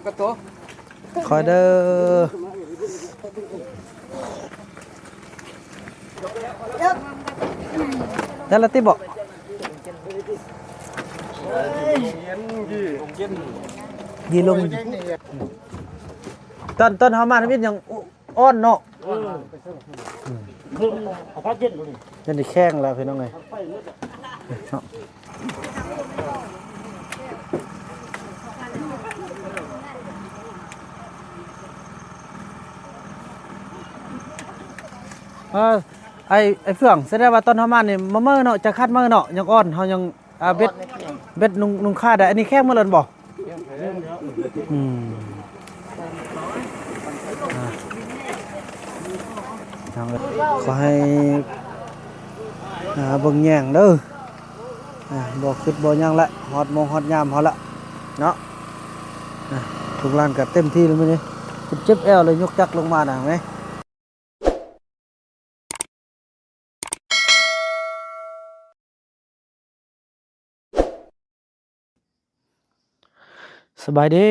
ກະໂຕ ຄອຍເດີ ໄດ້ລະຕິບໍ? ດີລົງ ຕອນ ຕອນເຮົາມາທຳອິດຍັງ ອ່ອນເນາະ ເອີ ອືມ ເອົາຜ້າເຢັນໂລດນີ້ ຍັງໄດ້ແຂງແລ້ວພີ່ນ້ອງເອີຍ ເນາະ ເອີ ໄອ້ ໄອ້ເຟືອງ ສະແດງວ່າຕອນເຮົາມານີ້ ມາເມີເນາະ ຈະຂັດເມີເນາະ ຍັງອ່ອນ ເຮົາຍັງ ອ່າ ເບັດ ເບັດນຸ່ງ ນຸ່ງຄາດ ອັນນີ້ແຂງໝົດແລ້ວບໍ່? ອືມ ອ່າ ຂໍໃຫ້ ອ່າ ເບິ່ງແຍງເດີ ອ່າ ບໍ່ຄິດບໍ່ຫຍັງລະ ຮອດໂມງຮອດຍາມເຮົາລະເນາະ ອ່າ ລູກຫຼານກໍເຕັມທີ່ແລ້ວມື້ນີ້ ເຈັບແອວເລີຍ ຍົກຈັກລົງມານະແມ່. ສະບາຍດີ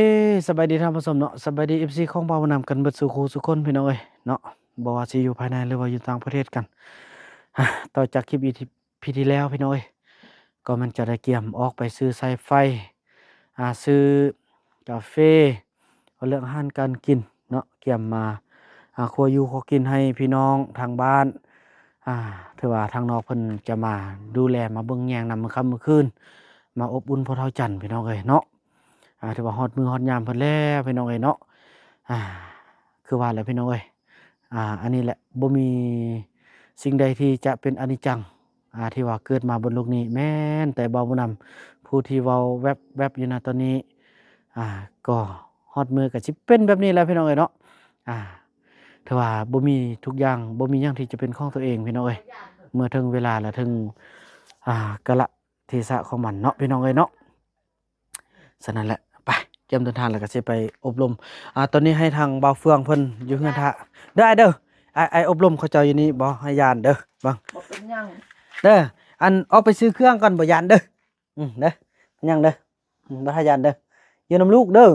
ສະບາຍດີທ່ານຜູ້ຊົມເນາະ ສະບາຍດີເອັຟຊີຂອງບ່າວບຸນນຳກັນເບິດສູ່ຄູ່ສູ່ຄົນພີ່ນ້ອງເອີຍເນາະ ບໍ່ວ່າຊິຢູ່ພາຍໃນ ຫຼືວ່າຢູ່ຕ່າງປະເທດກັນ ຕໍ່ຈາກຄລິບອີພີທີ່ແລ້ວພີ່ນ້ອງເອີຍ ກໍແມ່ນຈະໄດ້ກຽມອອກໄປຊື້ສາຍໄຟ ອ່າ ຊື້ກາເຟ ເວົ້າເລື່ອງອາຫານການກິນເນາະ ກຽມມາ ອ່າ ຄົວຢູ່ຄົວກິນໃຫ້ພີ່ນ້ອງທາງບ້ານ ອ່າ ຖືວ່າທາງນອກເພິ່ນຈະມາດູແລມາເບິ່ງແຍງນຳມື້ຄ່ຳມື້ຄືນ ມາອົບອຸ່ນພໍ່ເຖົ້າຈັນພີ່ນ້ອງເອີຍເນາະ ອ່າ ຖືວ່າຮອດມື້ຮອດຍາມເພິ່ນແລ້ວພີ່ນ້ອງເອີຍເນາະ ອ່າ ຄືວ່າແຫຼະພີ່ນ້ອງເອີຍ ອ່າ ອັນນີ້ແຫຼະ ບໍ່ມີສິ່ງໃດທີ່ຈະເປັນອະນິດຈັງ ອ່າ ທີ່ວ່າເກີດມາບົນໂລກນີ້ ແມ່ນແຕ່ບ່າວບຸນນຳ ຜູ້ທີ່ເວົ້າແວັບໆຢູ່ນະຕອນນີ້ ອ່າ ກໍຮອດມື້ກໍຊິເປັນແບບນີ້ແຫຼະພີ່ນ້ອງເອີຍເນາະ ອ່າ ຖືວ່າບໍ່ມີທຸກຢ່າງ ບໍ່ມີຫຍັງທີ່ຈະເປັນຂອງຕົວເອງພີ່ນ້ອງເອີຍ ເມື່ອເຖິງເວລາ ແລະ ເຖິງ ອ່າ ກາລະເທສະຂອງມັນເນາະ ພີ່ນ້ອງເອີຍເນາະ. ສະນັ້ນແຫຼະ ໄປ ກຽມເດີນທາງແລ້ວກໍຊິໄປອົບຮົມ ອ່າ ຕອນນີ້ໃຫ້ທາງບ່າວເຟືອງເພິ່ນຢູ່ເຮືອນຖ້າເດີ ອ້າຍເດີ ອ້າຍ ອ້າຍອົບຮົມເຂົາເຈົ້າຢູ່ນີ້ບໍ່ ໃຫ້ຢ້ານເດີ ເບິ່ງ ບໍ່ເປັນຫຍັງ ເດີ ອັນ ອອກໄປຊື້ເຄື່ອງກ່ອນ ບໍ່ຢ້ານເດີ ອືມ ເດີ ຍັງເດີ ອືມ ບໍ່ໃຫ້ຢ້ານເດີ ຢູ່ນຳລູກເດີ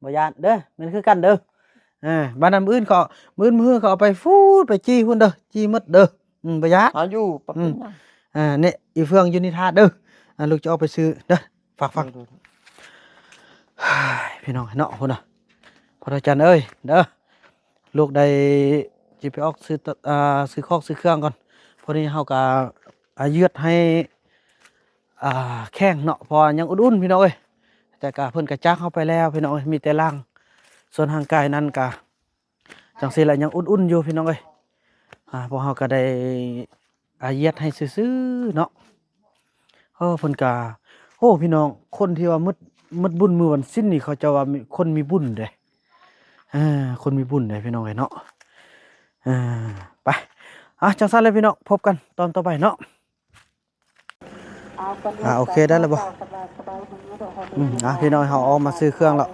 ບໍ່ຢ້ານເດີ ແມ່ນຄືກັນເດີ ອ່າ ບາດນັ້ນມື້ອື່ນເຂົາ ມື້ອື່ນມື້ເຂົາເອົາໄປຟູດ ໄປຈີ່ພຸ້ນເດີ ຈີ່ໝົດເດີ ອືມ ບໍ່ຢ້ານ ເອົາຢູ່ ບໍ່ເປັນຫຍັງ ອ່າ ນີ້ ອີເຟືອງຢູ່ນີ້ຖ້າເດີ ອ່າ ລູກຈະອອກໄປຊື້ເດີ ຝາກ ຝາກ ໂດຍ ໂດຍ ພີ່ນ້ອງເນາະ ພຸ້ນນະ ພໍ່ເຖົ້າຈັນເອີຍ ເດີ ລູກໄດ້ຊິໄປອອກຊື້ ອ່າ ຊື້ຄອກຊື້ເຄື່ອງກ່ອນ ພໍດີເຮົາກໍ ອ່າ ເຍືອດໃຫ້ ອ່າ ແຂງເນາະ ເພາະວ່າຍັງອຸ່ນໆ ພີ່ນ້ອງເອີຍ ແຕ່ກະເພິ່ນກະຈາກເຮົາໄປແລ້ວ ພີ່ນ້ອງເອີຍ ມີແຕ່ຮ່າງ ສ່ວນຮ່າງກາຍນັ້ນກະ ຈັ່ງຊີ້ແຫຼະ ຍັງອຸ່ນໆຢູ່ພີ່ນ້ອງເອີຍ ອ່າ ພວກເຮົາກໍໄດ້ ອ່າ ຢຽດໃຫ້ຊື່ໆເນາະ ເອີ ເພິ່ນກໍ ໂອ້ ພີ່ນ້ອງ ຄົນທີ່ວ່າໝົດ ໝົດບຸນມື້ວັນສິນນີ້ ເຂົາເຈົ້າວ່າມີ ຄົນມີບຸນເດ້ ເອີ ຄົນມີບຸນເດ້ພີ່ນ້ອງເອີຍເນາະ ເອີ ໄປ ອ່າ ຈັ່ງຊັ້ນແຫຼະພີ່ນ້ອງ ພົບກັນຕອນຕໍ່ໄປເນາະ. ອ່າ ໂອເຄ ໄດ້ແລ້ວບໍ່? ອືມ ອ່າ ພີ່ນ້ອງ ເຮົາອອກມາຊື້ເຄື່ອງແລ້ວ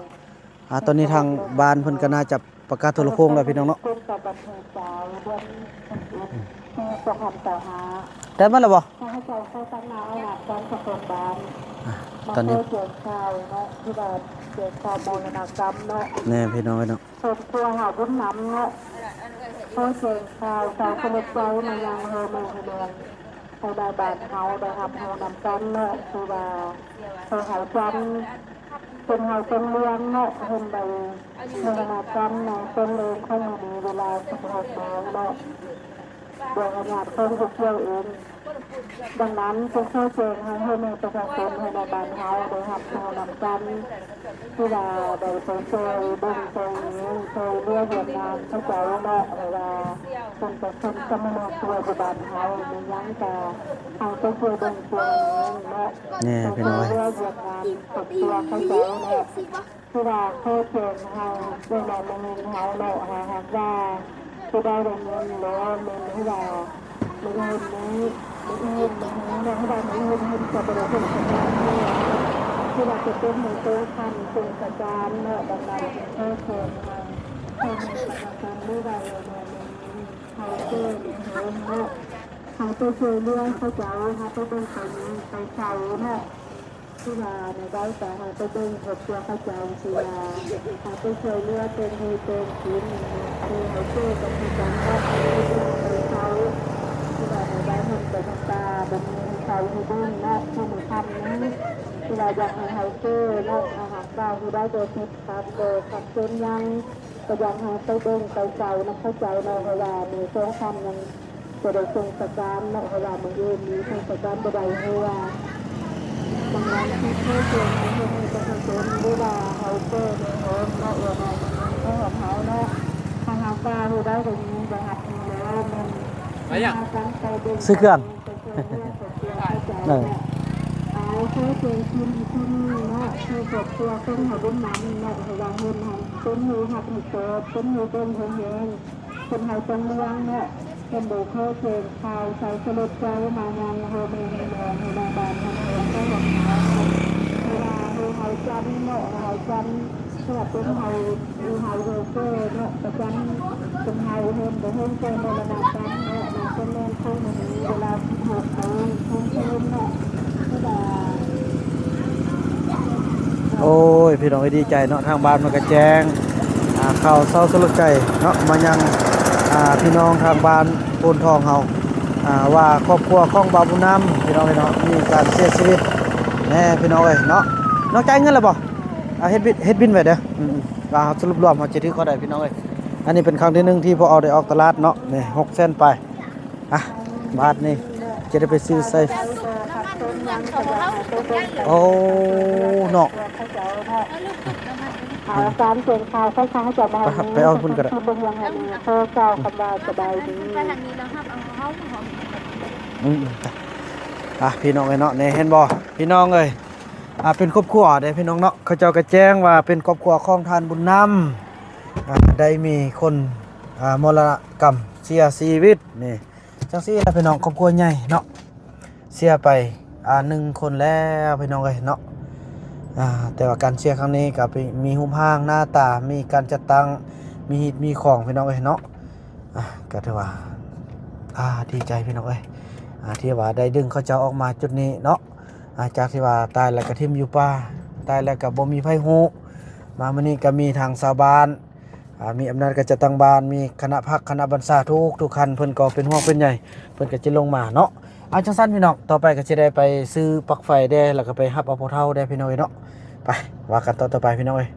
ອ່າ ຕອນນີ້ທາງບ້ານເພິ່ນກໍໜ້າຈະປະກາດໂທລະໂຄ່ງແລ້ວພີ່ນ້ອງເນາະ ໄດ້ມາແລ້ວບໍ່? ອ່າ ຕອນນີ້ ແມ່ນພີ່ນ້ອງເອີຍເນາະ ຄອບຄົວເຮົາບຸນນຳເນາະ ຂໍແຈ້ງຂ່າວ ເຈົ້າເລີຍໄປມາຍັງພໍ່ແມ່ພີ່ນ້ອງ ໃຫ້ໄດ້ບ້ານເຮົາໄດ້ຮັບຮູ້ນຳກັນເນາະ ຄືວ່າພໍ່ເຖົ້າຈັນ ເປັນເຮົາເປັນເລື່ອງເນາະ ເພິ່ນໄດ້ມານຳກັນໃນຕອນແລງຂອງມື້ນີ້ ເວລາສິບຫົກໂມງເນາະ ດວງວິນຍານຂອງພວກເຈົ້າເອງ. ດັ່ງນັ້ນ ຈຶ່ງຂໍແຈ້ງໃຫ້ພໍ່ແມ່ປະຊາຊົນ ໃຫ້ໃນບ້ານເຮົາໄດ້ຮັບຮູ້ນຳກັນ ຄືວ່າໄດ້ໄປຊ່ອຍເບິ່ງຊ່ອຍແຍງ ຊ່ອຍເຫຼືອວຽກງານເຂົາເຈົ້າເນາະ ເພາະວ່າເພິ່ນກໍເປັນສາມະເນນຕົວຢູ່ບ້ານເຮົາ ມີຫຍັງກໍໃຫ້ໄປຊ່ວຍເບິ່ງຊ່ວຍແຍງເນາະ ແນ່ພີ່ນ້ອງເອີຍ ຊ່ວຍເຫຼືອວຽກງານຄອບຄົວເຂົາເຈົ້າເນາະ. ຄືວ່າຂໍແຈ້ງໃຫ້ແມ່ນແມ່ຍິງເຮົາເນາະ ຖ້າຫາກວ່າຜູ້ໃດໄດ້ຍິນແລ້ວແມ່ນຄືວ່າມື້ອື່ນນີ້ ມື້ອື່ນ ມື້ນີ້ເນາະ ຄືວ່າມື້ອື່ນເພິ່ນຈະບໍ່ໄດ້ສົ່ງສັນຍານເນາະ ຄືວ່າຈະເປັນມື້ໂຕຄ່ຳສົ່ງສັນຍານເນາະ ດັ່ງນັ້ນຂໍແຈ້ງໃຫ້ພໍ່ແມ່ປະຊາຊົນ ຫຼືວ່າແມ່ຍິງເຮົາເດີ ເຮົາເນາະ ເຮົາໄປຊ່ວຍເຫຼືອເຂົາເຈົ້າ ເຮົາໄປເບິ່ງໄປຍິງໄປເຊົາເນາະ. ຄືວ່າແນວໃດກໍໃຫ້ໄປເບິ່ງຄອບຄົວເຂົາເຈົ້າ ຄືວ່າໃຫ້ໄປຊ່ວຍເຫຼືອແຕ່ງຢູ່ແຕ່ງກິນ ຄືໃຫ້ເຈີກັນຄືກັນເນາະ ໃຫ້ໄປເບິ່ງໄປເຊົາ ຄືວ່າແນວໃດເພິ່ນກໍຍັງຕາບໍ່ມີໃຫ້ເຂົ້າໃຫ້ເບິ່ງເນາະ ຄືມື້ຄ່ຳນີ້ ຄືວ່າຢາກໃຫ້ເຮົາເຈີເນາະ ຖ້າຫາກວ່າຜູ້ໃດບໍ່ຕິດຂັດບໍ່ຂັດສົນຫຍັງ ກໍຢາກໃຫ້ໄປເບິ່ງໄປເຊົານຳເຂົາເຈົ້າເນາະ ເພາະວ່າມື້ສອງຄ່ຳຍັງ ຈະໄດ້ສົ່ງສະການເນາະ ເພາະວ່າມື້ອື່ນນີ້ສົ່ງສະການບໍ່ໄດ້ ເພາະວ່າກຳລັງຊິໂທແຈ້ງໃຫ້ພໍ່ແມ່ປະຊາຊົນ ຫຼືວ່າເຮົາແຈ້ງໃຫ້ເຮົາເນາະ ວ່າມາເງິນເຂົ້າເຮົາເນາະ ຖ້າຫາກວ່າຜູ້ໃດກໍມີ ກໍຮັບຢູ່ແລ້ວ ມັນມາກັນໄປເບິ່ງ ຊື້ເຄື່ອງ ໄປຊ່ວຍເຫຼືອຄອບຄົວເຂົາເຈົ້າ ເອີ ເອີ ຂໍແຈ້ງຄືນອີກເທື່ອໜຶ່ງເນາະ ຄືຄອບຄົວຂອງເຮົາບຸນນຳເນາະ ເພາະວ່າເງິນຫັ້ນເປັນຜູ້ຮັບຜິດຊອບ ເປັນຜູ້ເບິ່ງຜູ້ແຍງ ຄົນເຮົາຕ້ອງລຽງເນາະ ເພິ່ນບໍ່ຂໍແຈ້ງຂ່າວເສົ້າສະຫຼົດໃຈມາຍັງພໍ່ແມ່ພີ່ນ້ອງໃນບ້ານເຮົາເນາະ ເພາະວ່າເຮົາຈຳເນາະ ເຮົາຈຳ ເພາະວ່າເປັນເຮົາ ເຮົາເກີດເນາະ ປະຈຳເປັນເຮົາເຫັນບໍ່ເຫັນແຕ່ມໍລະນະກຳເນາະ ມັນກໍແມ່ນຂອງມື້ນີ້ເວລາສິບຫົກໂມງ ໂອ້ຍ ພີ່ນ້ອງເອີຍ ດີໃຈເນາະ ທາງບ້ານມັນກະແຈ້ງ ອ່າ ຂ່າວເສົ້າສະຫຼົດໃຈເນາະ ມາຍັງ ອ່າ ພີ່ນ້ອງທາງບ້ານໂພນທອງເຮົາ ອ່າ ວ່າຄອບຄົວຂອງບ່າວບຸນນຳ ພີ່ນ້ອງເອີຍເນາະ ມີການເສຍຊີວິດແນ່ ພີ່ນ້ອງເອີຍເນາະ. ນ້ອງຈ່າຍເງິນແລ້ວບໍ່? ອ່າ ເຮັດບິນ ເຮັດບິນໄວ້ເດີ ອືມໆ ວ່າເຮົາສະຫຼຸບລວມເຮົາຈະຖືກເທົ່າໃດ ພີ່ນ້ອງເອີຍ. ອັນນີ້ເປັນຄັ້ງທີໜຶ່ງທີ່ພໍ່ອາວໄດ້ອອກຕະຫຼາດເນາະ ນີ້ ຫົກແສນປາຍ. ອ່ະ ບາດນີ້ຈະໄດ້ໄປຊື້ໃສ່ ໂອ້ ເນາະ ໄປ ໄປເອົາພຸ້ນກໍໄດ້ ອືມ ອ່ະ ພີ່ນ້ອງເອີຍເນາະ ນີ້ເຫັນບໍ່ ພີ່ນ້ອງເອີຍ ອ່າ ເປັນຄອບຄົວເດ້ ພີ່ນ້ອງເນາະ ເຂົາເຈົ້າກໍແຈ້ງວ່າເປັນຄອບຄົວຂອງທ່ານບຸນນຳ ອ່າ ໄດ້ມີຄົນ ອ່າ ມໍລະນະກຳເສຍຊີວິດນີ້ ຈັ່ງຊີ້ລະພີ່ນ້ອງ ຄອບຄົວໃຫຍ່ເນາະ ເສຍໄປ ອ່າ ໜຶ່ງຄົນແລ້ວພີ່ນ້ອງເອີຍເນາະ. ອ່າ ແຕ່ວ່າການເສຍຄັ້ງນີ້ກໍມີຮູບຮ່າງໜ້າຕາ ມີການຈັດຕັ້ງ ມີຮີດມີຄອງພີ່ນ້ອງເອີຍເນາະ. ອ່າ ກໍຖືວ່າ ອ່າ ດີໃຈພີ່ນ້ອງເອີຍ ອ່າ ທີ່ວ່າໄດ້ດຶງເຂົາເຈົ້າອອກມາຈຸດນີ້ເນາະ. ອ່າ ຈາກທີ່ວ່າຕາຍແລ້ວກໍຖິ້ມຢູ່ປ່າ ຕາຍແລ້ວກໍບໍ່ມີໃຜຮູ້ ມາມື້ນີ້ກໍມີທາງຊາວບ້ານ ອ່າ ມີອຳນາດການຈັດຕັ້ງບ້ານ ມີຄະນະພັກຄະນະບັນຊາທຸກໆຂັ້ນ ເພິ່ນກໍເປັນຫ່ວງເປັນໃຍ ເພິ່ນກໍຈະລົງມາເນາະ. ເອົາ ຈັ່ງຊັ້ນພີ່ນ້ອງ ຕໍ່ໄປກໍຊິໄດ້ໄປຊື້ປັກໄຟແດ່ ແລ້ວກໍໄປຮັບເອົາພໍ່ເຖົ້າແດ່ພີ່ນ້ອງເອີຍເນາະ. ໄປ ວ່າກັນຕອນຕໍ່ໄປພີ່ນ້ອງເອີຍ.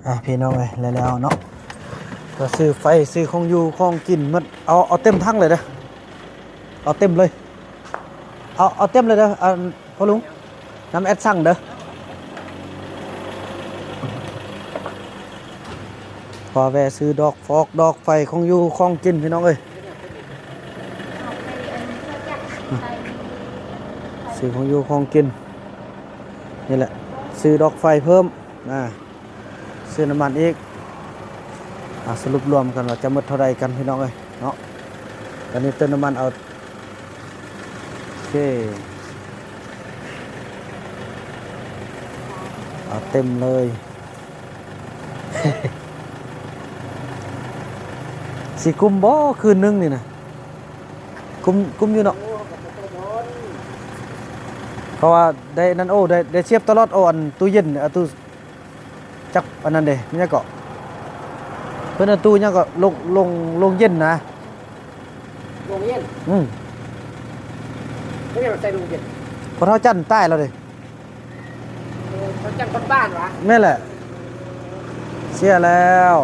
ອ່າ ພີ່ນ້ອງເອີຍ ແລ້ວໆເນາະ ກໍຊື້ໄຟ ຊື້ຂອງຢູ່ຂອງກິນໝົດ ເອົາ ເອົາເຕັມຖັງເລີຍເດີ ເອົາເຕັມເລີຍ ເອົາ ເອົາເຕັມເລີຍເດີ ອັນ ພໍ່ລຸງ ນຳແອັດສັ່ງເດີ. ຂໍແວ່ຊື້ດອກຟອກດອກໄຟ ຂອງຢູ່ຂອງກິນພີ່ນ້ອງເອີຍ ຊື້ຂອງຢູ່ຂອງກິນ ນີ້ແຫຼະ ຊື້ດອກໄຟເພີ່ມ ອ່າ ຊື້ນ້ຳມັນອີກ ອ່າ ສະຫຼຸບລວມກັນວ່າຈະໝົດເທົ່າໃດກັນພີ່ນ້ອງເອີຍເນາະ. ຕອນນີ້ເຕີມນ້ຳມັນເອົາ ໂອເຄ ເອົາເຕັມເລີຍ. ຊິກຸ້ມບໍ່ຄືນໜຶ່ງນີ້ນະ? ກຸ້ມ ກຸ້ມຢູ່ເນາະ ເພາະວ່າໄດ້ນັ້ນ ໂອ້ ໄດ້ ໄດ້ສຽບຕະຫຼອດ ໂອ້ ອັນຕູ້ເຢັນ ອາ ຕູ້ ຈັກອັນນັ້ນເດ້ ແມ່ນຫຍັງເກາະ ເພິ່ນເອີ້ນຕູ້ຫຍັງເກາະ ໂລງ ໂລງ ໂລງເຢັນນະ ໂລງເຢັນ ອືມ ເປັນຫຍັງໃສ່ໂລງເຢັນ ພໍ່ເຖົ້າຈັນຕາຍແລ້ວເດ້ ເອີ ພໍ່ເຖົ້າຈັນຄົນບ້ານຫວາ ແມ່ນແຫຼະ ເສຍແລ້ວ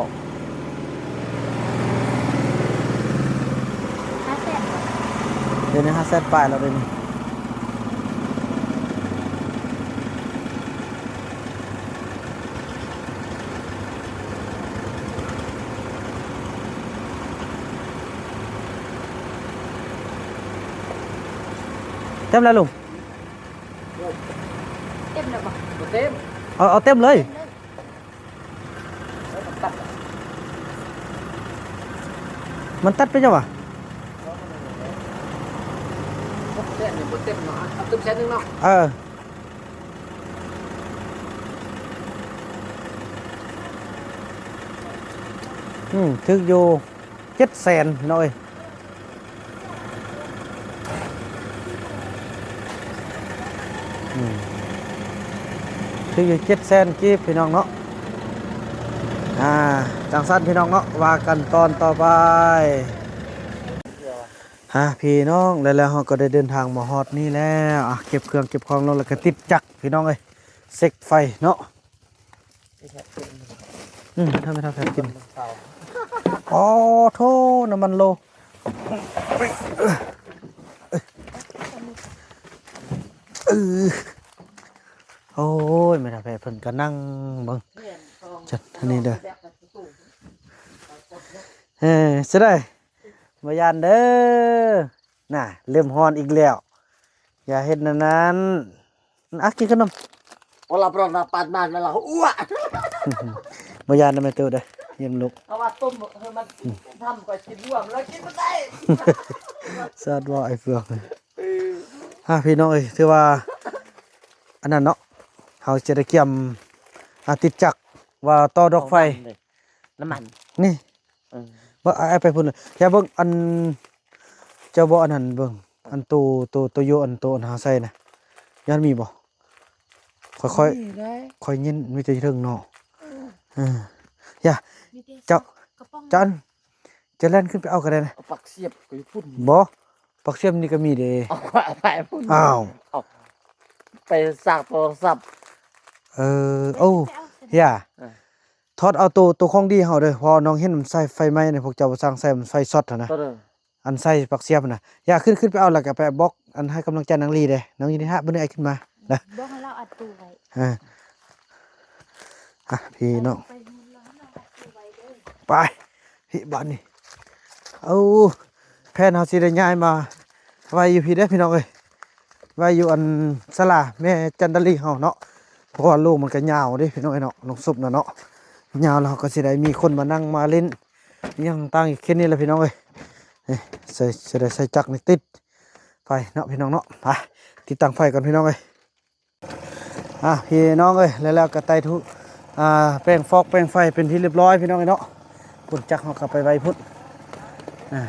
ຫ້າແສນ ດຽວນີ້ຫ້າແສນປາຍແລ້ວເດ້ນີ້. ເຕັມແລ້ວລຸງ ເຕັມແລ້ວບໍ່? ບໍ່ເຕັມ ເອົາ ເອົາເຕັມເລີຍ ເຕັມເລີຍ ມັນຕັດເປັນຫຍັງຫວາ? ຫົກແສນນີ້ບໍ່ເຕັມເນາະ ເອົາເຕັມແສນໜຶ່ງເນາະ ເອີ. ອືມ ຖືກຢູ່ເຈັດແສນພີ່ນ້ອງເອີຍ. ອືມ ຖືກຢູ່ເຈັດແສນກີບພີ່ນ້ອງເນາະ. ອ່າ ຈັ່ງຊັ້ນພີ່ນ້ອງເນາະ ວ່າກັນຕອນຕໍ່ໄປ. ອ່າ ພີ່ນ້ອງ ແລ້ວ ແລ້ວເຮົາກໍໄດ້ເດີນທາງມາຮອດນີ້ແລ້ວ. ອ່າ ເກັບເຄື່ອງເກັບຂອງລົງ ແລ້ວກໍຕິດຈັກພີ່ນ້ອງເອີຍ ເຊັກໄຟເນາະ. ອືມ ຖ້າແມ່ເຖົ້າແພດກິນ. ອໍ ໂທ້ ນ້ຳມັນໂລ. ເອີ ໂອ້ຍ ແມ່ເຖົ້າແພດເພິ່ນກໍນັ່ງເບິ່ງ ຈັດອັນນີ້ເດີ. ເອີ ຊິໄດ້ ບໍ່ຢ້ານເດີ. ນ່າ ເລີ່ມຮ້ອນອີກແລ້ວ ຢ່າເຮັດແນວນັ້ນ. ອ່ະ ກິນຂະໜົມ. ໂອລາປຣອນາປາດມານາລາ ອ້ວ ບໍ່ຢ້ານນະແມ່ຕູ້ເດີ ຢ້ຽມລູກ. ເອົາວ່າຕົ້ມໃຫ້ມັນທຳກໍກິນລວມແລ້ວກິນບໍ່ໄດ້. ສາດວ່າໄອ້ເຟືອງ. ເອີ ອ່າ ພີ່ນ້ອງເອີຍ ຖືວ່າອັນນັ້ນເນາະ ເຮົາຈະໄດ້ກຽມ ອ່າ ຕິດຈັກວ່າຕໍ່ດອກໄຟ ນ້ຳມັນນີ້. ເອີ ບໍ່ ອ້າຍໄປພຸ້ນເລີຍ ຢ່າເບິ່ງອັນ ເຈົ້າບໍ່ອັນນັ້ນເບິ່ງ ອັນໂຕ ໂຕ ໂຕໂຍ ອັນໂຕອັນເຮົາໃສ່ນະ ຢ້ານມີບໍ່? ຂ້ອຍ ຂ້ອຍ ມີໄດ໋ ຂ້ອຍຍິນມີແຕ່ຢູ່ເທິງເນາະ. ເອີ ເອີ ຢ່າ ມີແຕ່ ເຈົ້າ ກະປ໋ອງ ເຈົ້າ ເຈົ້າແລ່ນຂຶ້ນໄປເອົາກໍໄດ້ນະ. ເອົາປັກສຽບກໍຢູ່ພຸ້ນ. ບໍ່ ປັກສຽບນີ້ກໍມີເດ້. ເອົາໄປພຸ້ນ. ອ້າວ ເອົາໄປສາກໂທລະສັບ. ເອີ ໂອ້ ຢ່າ ເອີ ຖອດເອົາໂຕ ໂຕຂອງດີເຮົາເດີ ເພາະນ້ອງເຫັນມັນໃສ່ໄຟໄໝ້ນະ ພວກເຈົ້າບໍ່ຊ່າງໃສ່ ມັນໄຟຊັອດຫັ້ນນະ. ອັນໃສ່ປັກສຽບນະ ຢ່າ ຂຶ້ນ ຂຶ້ນໄປເອົາ ແລ້ວກໍໄປບອກ ອັນໃຫ້ກຳລັງໃຈນາງລີເດ້. ນ້ອງຢູ່ນີ້ຮະ ບໍ່ໄດ້ ອ້າຍຂຶ້ນມານະ ບອກໃຫ້ລາວອັດຕູ້ໄວ້. ອ່າ ອ່ະ ພີ່ນ້ອງ ໄປເຮືອນລາວ ໃຫ້ລາວອັດຕູ້ໄວ້ເດີ ໄປ ພີ່ ບາດນີ້. ເອົາ ແພນເຮົາຊິໄດ້ຍ້າຍມາໄວ້ຢູ່ພີ້ເດ້ພີ່ນ້ອງເອີຍ ໄວ້ຢູ່ອັນສາລາແມ່ຈັນດາລີເຮົາເນາະ ເພາະວ່າໂລງມັນກໍຍາວເດ້ພີ່ນ້ອງເອີຍເນາະ ນ້ອງສຸບນະເນາະ ຍາວແລ້ວເຮົາກໍຊິໄດ້ມີຄົນມານັ່ງມາຫຼິ້ນ ອີ່ຫຍັງຕ່າງໆ ອີກເຂດນີ້ແຫຼະພີ່ນ້ອງເອີຍ. ນີ້ ໃສ່ ຈະໄດ້ໃສ່ຈັກນີ້ຕິດໄຟເນາະພີ່ນ້ອງເນາະ. ໄປ ຕິດຕັ້ງໄຟກ່ອນພີ່ນ້ອງເອີຍ. ອ່າ ພີ່ນ້ອງເອີຍ ແລ້ວ ແລ້ວກໍໄຕ້ທຸ ອ່າ ແປງຟອກແປງໄຟເປັນທີ່ລຽບຮ້ອຍພີ່ນ້ອງເອີຍເນາະ. ພຸ້ນ ຈັກເຮົາກໍໄປໄວ້ພຸ້ນ. ອ່າ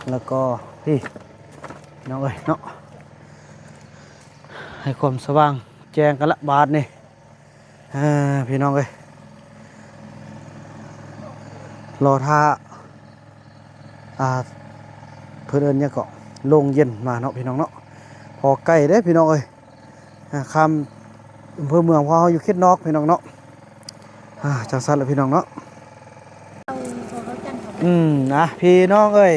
ແລ້ວກໍ ພີ່ນ້ອງເອີຍເນາະ ໃຫ້ຄວາມສະຫວ່າງແຈ້ງກັນລະບາດນີ້. ອ່າ ພີ່ນ້ອງເອີຍ ລໍຖ້າ ອ່າ ເພິ່ນເອີ້ນຫຍັງເກາະ ໂລງເຢັນມາເນາະພີ່ນ້ອງເນາະ. ພໍໃກ້ເດ້ພີ່ນ້ອງເອີຍ ອ່າ ຂ້າມອຳເພີເມືອງ ເພາະເຮົາຢູ່ເຂດນອກພີ່ນ້ອງເນາະ. ອ່າ ຈັ່ງຊັ້ນລະພີ່ນ້ອງເນາະ. ອືມ ອ່ະ ພີ່ນ້ອງເອີຍ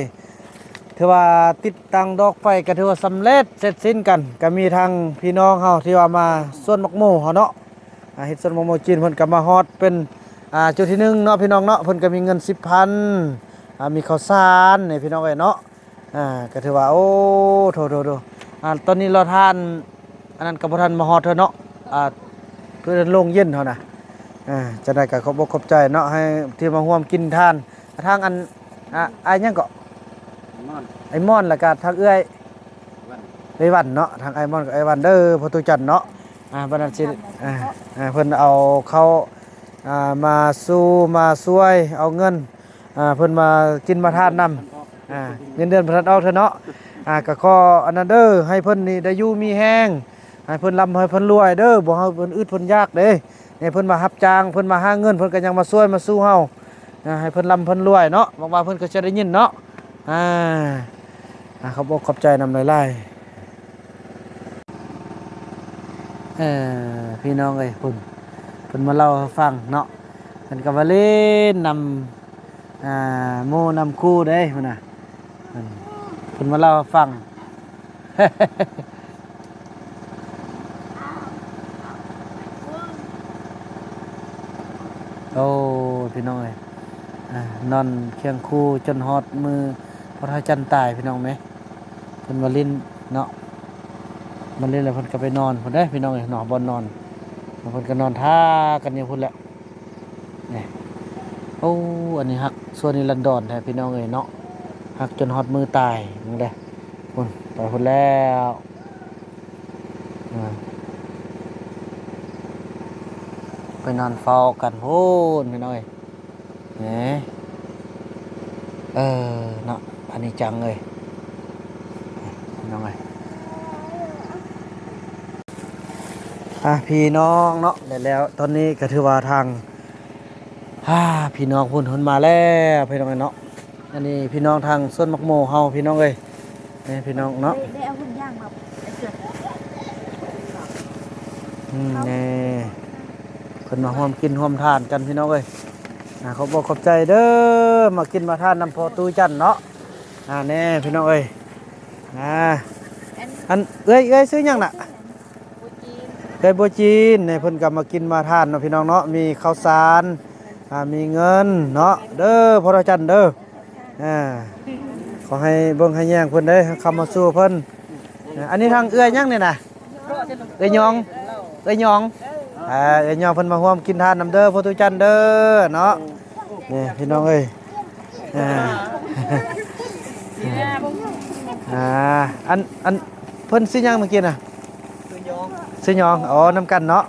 ຖືວ່າຕິດຕັ້ງດອກໄຟກໍຖືວ່າສຳເລັດເສັດສິ້ນກັນ ກໍມີທັງພີ່ນ້ອງເຮົາທີ່ວ່າມາສວນໝາກໂມເຮົາເນາະ ອ່າ ເຮັດສວນໝາກໂມຈີນ ເພິ່ນກໍມາຮອດເປັນ ອ່າ ຈຸດທີໜຶ່ງເນາະພີ່ນ້ອງເນາະ. ເພິ່ນກໍມີເງິນສິບພັນ ອ່າ ມີເຂົ້າສານນີ້ພີ່ນ້ອງເອີຍເນາະ. ອ່າ ກໍຖືວ່າ ໂອ້ ໂຖໆໆ ອ່າ ຕອນນີ້ລໍທ່ານ ອັນນັ້ນກໍບໍ່ທັນມາຮອດເທື່ອເນາະ ອ່າ ເພື່ອນໂລງເຢັນເຮົານະ. ອ່າ ຈັ່ງໃດກໍຂອບອົກຂອບໃຈເນາະ ໃຫ້ທີ່ມາຮ່ວມກິນທານ ທາງອັນ ອ່າ ອ້າຍຫຍັງເກາະ ອ້າຍມ່ອນ ແລ້ວກໍທາງເອື້ອຍວັນ ເອື້ອຍວັນເນາະ ທາງອ້າຍມ່ອນກັບອ້າຍວັນເດີ ພໍ່ຕູ້ຈັນເນາະ. ອ່າ ບັດນັ້ນຊິ ອ່າ ອ່າ ເພິ່ນເອົາເຂົ້າ ອ່າ ມາສູ່ ມາຊ່ວຍເອົາເງິນ ອ່າ ເພິ່ນມາກິນມາທານນຳ ອ່າ ເງິນເດືອນເພິ່ນທັນອອກເທື່ອເນາະ. ອ່າ ກໍຂໍອັນນັ້ນເດີ ໃຫ້ເພິ່ນນີ້ໄດ້ຢູ່ມີແຮງ ໃຫ້ເພິ່ນລ່ຳໃຫ້ເພິ່ນລວຍເດີ ບໍ່ໃຫ້ເພິ່ນອຶດເພິ່ນຢາກເດ້. ໃຫ້ເພິ່ນມາຮັບຈ້າງ ເພິ່ນມາຫາເງິນ ເພິ່ນກໍຍັງມາຊ່ວຍມາຊູເຮົາ ອ່າ ໃຫ້ເພິ່ນລ່ຳເພິ່ນລວຍເນາະ. ຫວັງວ່າເພິ່ນກໍຈະໄດ້ຍິນເນາະ. ອ່າ ອ່າ ຂອບອົກຂອບໃຈນຳຫຼາຍໆ. ເອີ ພີ່ນ້ອງເອີຍ ພຸ້ນ ເພິ່ນມາເລົ່າໃຫ້ຟັງເນາະ ເພິ່ນກໍມາຫຼິ້ນນຳ ອ່າ ໝູ່ນຳຄູ່ເດ້ພຸ້ນນະ ເພິ່ນ ເພິ່ນມາເລົ່າໃຫ້ຟັງ. ໂອ້ ພີ່ນ້ອງເອີຍ ອ່າ ນອນຄຽງຄູ່ຈົນຮອດມື້ພະທາດຈັນຕາຍ ພີ່ນ້ອງເອີຍ. ເພິ່ນມາຫຼິ້ນເນາະ ມາຫຼິ້ນແລ້ວເພິ່ນກໍໄປນອນພຸ້ນເດ້ພີ່ນ້ອງເອີຍເນາະ ບ່ອນນອນ ແລ້ວເພິ່ນກໍນອນທ່າກັນຢູ່ພຸ້ນແຫຼະ. ນີ້ ໂອ້ ອັນນີ້ຮັກຊົ່ວນິລັນດອນແທ້ພີ່ນ້ອງເອີຍເນາະ ຮັກຈົນຮອດມື້ຕາຍ. ເບິ່ງເດີ້ ພຸ້ນ ໄປພຸ້ນແລ້ວ ອ່າ ໄປນອນເຝົ້າກັນພຸ້ນພີ່ນ້ອງເອີຍ. ເອີ ເອີເນາະ ອັນນີ້ຈັງເອີຍ ພີ່ນ້ອງເອີຍ. ອ່າ ພີ່ນ້ອງເນາະ ແລ້ວ ແລ້ວຕອນນີ້ກໍຖືວ່າທາງ ອ່າ ພີ່ນ້ອງເພິ່ນ ເພິ່ນມາແລ້ວ ພີ່ນ້ອງເອີຍເນາະ. ອັນນີ້ພີ່ນ້ອງທາງສວນໝາກໂມເຮົາ ພີ່ນ້ອງເອີຍ ນີ້ພີ່ນ້ອງເນາະ ໄດ້ ໄດ້ເອົາຫຸ່ນຢາງມາ ໄອ້ເສືອ ອືມ ນີ້ ເພິ່ນມາຮ່ວມກິນຮ່ວມທານກັນ ພີ່ນ້ອງເອີຍ. ອ່າ ຂອບອົກຂອບໃຈເດີ ມາກິນມາທານນຳພໍ່ຕູ້ຈັນເນາະ. ອ່າ ແນ່ພີ່ນ້ອງເອີຍ ອ່າ ອັນ ເອື້ອຍ ເອື້ອຍຊື່ຫຍັງນະ? ເອື້ອຍບົວຈີນ ໃຫ້ເພິ່ນກໍມາກິນມາທານເນາະ ພີ່ນ້ອງເນາະ. ມີເຂົ້າສານ ອ່າ ມີເງິນເນາະ ເດີພໍ່ຕູ້ຈັນເດີ. ອ່າ ຂໍໃຫ້ເບິ່ງໃຫ້ແຍງເພິ່ນເດີ ຄຳມາສູ່ເພິ່ນ. ອ່າ ອັນນີ້ທາງເອື້ອຍຫຍັງນີ້ນະ? ເອື້ອຍຍອງ ເອື້ອຍຍອງ ອ່າ ເອື້ອຍຍອງເພິ່ນມາຮ່ວມກິນທານນຳເດີພໍ່ຕູ້ຈັນເດີເນາະ. ນີ້ພີ່ນ້ອງເອີຍ ອ່າ ອ່າ ອັນ ອັນ ເພິ່ນຊື່ຫຍັງເມື່ອກີ້ນະ? ຊື່ຍອງ ອໍ ນຳກັນເນາະ.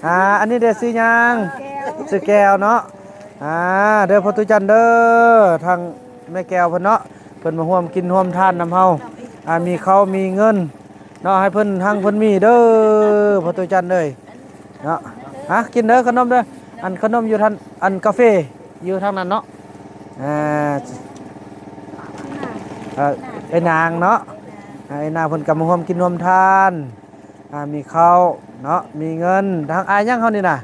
ອ່າ ອັນນີ້ເດຊື່ຫຍັງ? ຊື່ແກ້ວເນາະ. ອ່າ ເດີພໍ່ຕູ້ຈັນເດີ ທາງແມ່ແກ້ວເພິ່ນເນາະ ເພິ່ນມາຮ່ວມກິນຮ່ວມທານນຳເຮົາ. ອ່າ ມີເຂົ້າມີເງິນເນາະ ໃຫ້ເພິ່ນຮັ່ງເພິ່ນມີເດີພໍ່ຕູ້ຈັນເອີຍເນາະ. ອ່າ ກິນເດີຂະໜົມເດີ ອັນຂະໜົມຢູ່ທາງ ອັນກາເຟຢູ່ທາງນັ້ນເນາະ. ອ່າ ເອີ ເອື້ອຍນາງເນາະ ອ່າ ເອື້ອຍນາງເພິ່ນກໍມາຮ່ວມກິນຮ່ວມທານ. ອ່າ ມີເຂົ້າເນາະ ມີເງິນ. ທາງອ້າຍຫຍັງເຮົານີ້ນະ?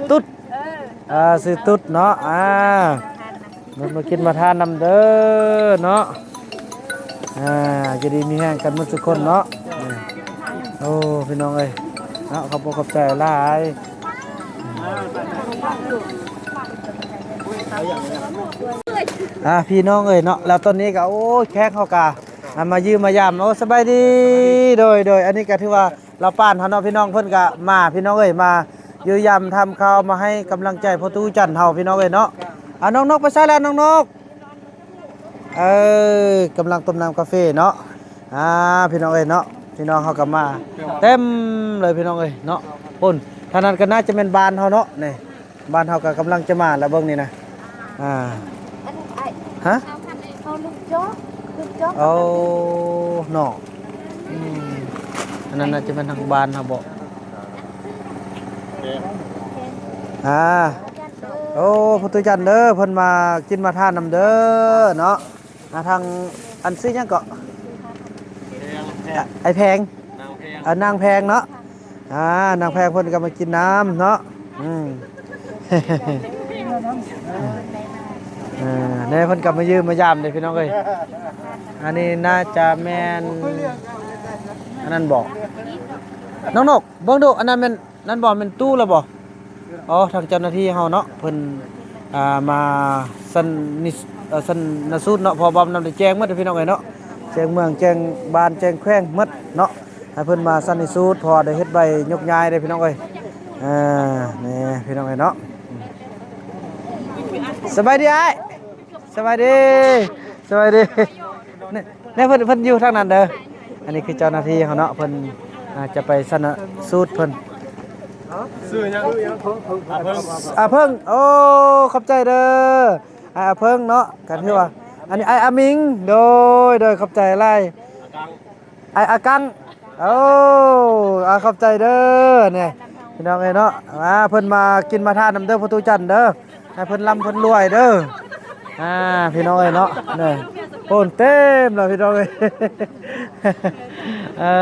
ຕຸ້ດ ເອີ ຊື່ຕຸ້ດເນາະ. ອ່າ ມາ ມາກິນມາທານນຳເດີເນາະ. ອ່າ ຢູ່ດີມີແຮງກັນໝົດທຸກຄົນເນາະ. ໂອ້ ພີ່ນ້ອງເອີຍເນາະ ຂອບອົກຂອບໃຈຫຼາຍ. ອ່າ ພີ່ນ້ອງເອີຍເນາະ ແລ້ວຕອນນີ້ກໍ ໂອ້ຍ ແຂກເຮົາກໍ ອ່າ ມາຢ້ຽມມາຢາມ. ໂອ້ ສະບາຍດີ ໂດຍ ໂດຍ ອັນນີ້ກໍຖືວ່າລາວປານເຮົາເນາະ ພີ່ນ້ອງ ເພິ່ນກໍມາ ພີ່ນ້ອງເອີຍ ມາຢ້ຽມຢາມຖາມຂ່າວ ມາໃຫ້ກຳລັງໃຈພໍ່ຕູ້ຈັນເຮົາ ພີ່ນ້ອງເອີຍເນາະ. ອ່າ ນ້ອງນົກໄປໃສລະ ນ້ອງນົກ? ເອີ ກຳລັງຕົ້ມນ້ຳກາເຟເນາະ. ອ່າ ພີ່ນ້ອງເອີຍເນາະ ພີ່ນ້ອງເຮົາກໍມາເຕັມເລີຍ ພີ່ນ້ອງເອີຍເນາະ. ພຸ້ນ ທາງນັ້ນກໍໜ້າຈະແມ່ນບ້ານເຮົາເນາະ ນີ້ ບ້ານເຮົາກໍກຳລັງຈະມາແລ້ວ ເບິ່ງນີ້ນະ. ອ່າ ຮະ? ເອົາລູກຈອກ ລູກຈອກ ເອົາເນາະ. ອືມ ອັນນັ້ນໜ້າຈະແມ່ນທາງບ້ານເຮົາບໍ? ອ່າ ໂອ້ ພໍ່ຕູ້ຈັນເດີ ເພິ່ນມາກິນມາທານນຳເດີເນາະ. ອ່າ ທາງ ອັນຊື່ຫຍັງເກາະ? ແພງ ແພງ ອ້າຍແພງ ນາງແພງ ເອີ ນາງແພງເນາະ. ອ່າ ນາງແພງເພິ່ນກໍມາກິນນ້ຳເນາະ. ອືມ ເອີ ແນ່ ເພິ່ນກໍມາຢ້ຽມມາຢາມເດ້ ພີ່ນ້ອງເອີຍ. ອັນນີ້ໜ້າຈະແມ່ນ ອັນນັ້ນບໍ? ນ້ອງນົກ ເບິ່ງດູ ອັນນັ້ນແມ່ນ ນັ້ນບໍ່ ແມ່ນຕູ້ແລ້ວບໍ່? ອໍ ທາງເຈົ້າໜ້າທີ່ເຮົາເນາະ ເພິ່ນ ອ່າ ມາສັນນິ ເອີ ສັນນະສູດເນາະ ເພາະວ່ານຳໄດ້ແຈ້ງໝົດ ພີ່ນ້ອງເອີຍເນາະ ແຈ້ງເມືອງ ແຈ້ງບ້ານ ແຈ້ງແຂວງໝົດເນາະ ໃຫ້ເພິ່ນມາສັນນິສູດ ເພາະວ່າໄດ້ເຮັດໃບຍົກຍ້າຍເດ້ ພີ່ນ້ອງເອີຍ. ເອີ ນີ້ ພີ່ນ້ອງເອີຍເນາະ ສະບາຍດີອ້າຍ ສະບາຍດີ ສະບາຍດີ. ແນ່ ເພິ່ນ ເພິ່ນຢູ່ທາງນັ້ນເດີ. ອັນນີ້ຄືເຈົ້າໜ້າທີ່ເຮົາເນາະ ເພິ່ນ ອ່າ ຈະໄປຊັນນະສູດເພິ່ນ. ຊື່ຫຍັງ? ອາເພິ່ງ. ໂອ້ ຂອບໃຈເດີ ອ້າຍອາເພິ່ງເນາະ ກໍຖືວ່າ ອັນນີ້ອ້າຍອາມິງ. ໂດຍ ໂດຍ ຂອບໃຈຫຼາຍ ອາກັງ ອ້າຍອາກັງ. ໂອ້ ອາ ຂອບໃຈເດີ. ນີ້ ພີ່ນ້ອງເອີຍເນາະ ອ່າ ເພິ່ນມາກິນມາທານນຳເດີ ພໍ່ຕູ້ຈັນເດີ. ໃຫ້ເພິ່ນລ່ຳເພິ່ນລວຍເດີ ອ່າ ພີ່ນ້ອງເອີຍເນາະ. ນີ້ ໂອ້ ເຕັມແລ້ວ ພີ່ນ້ອງເອີຍ. ເອີ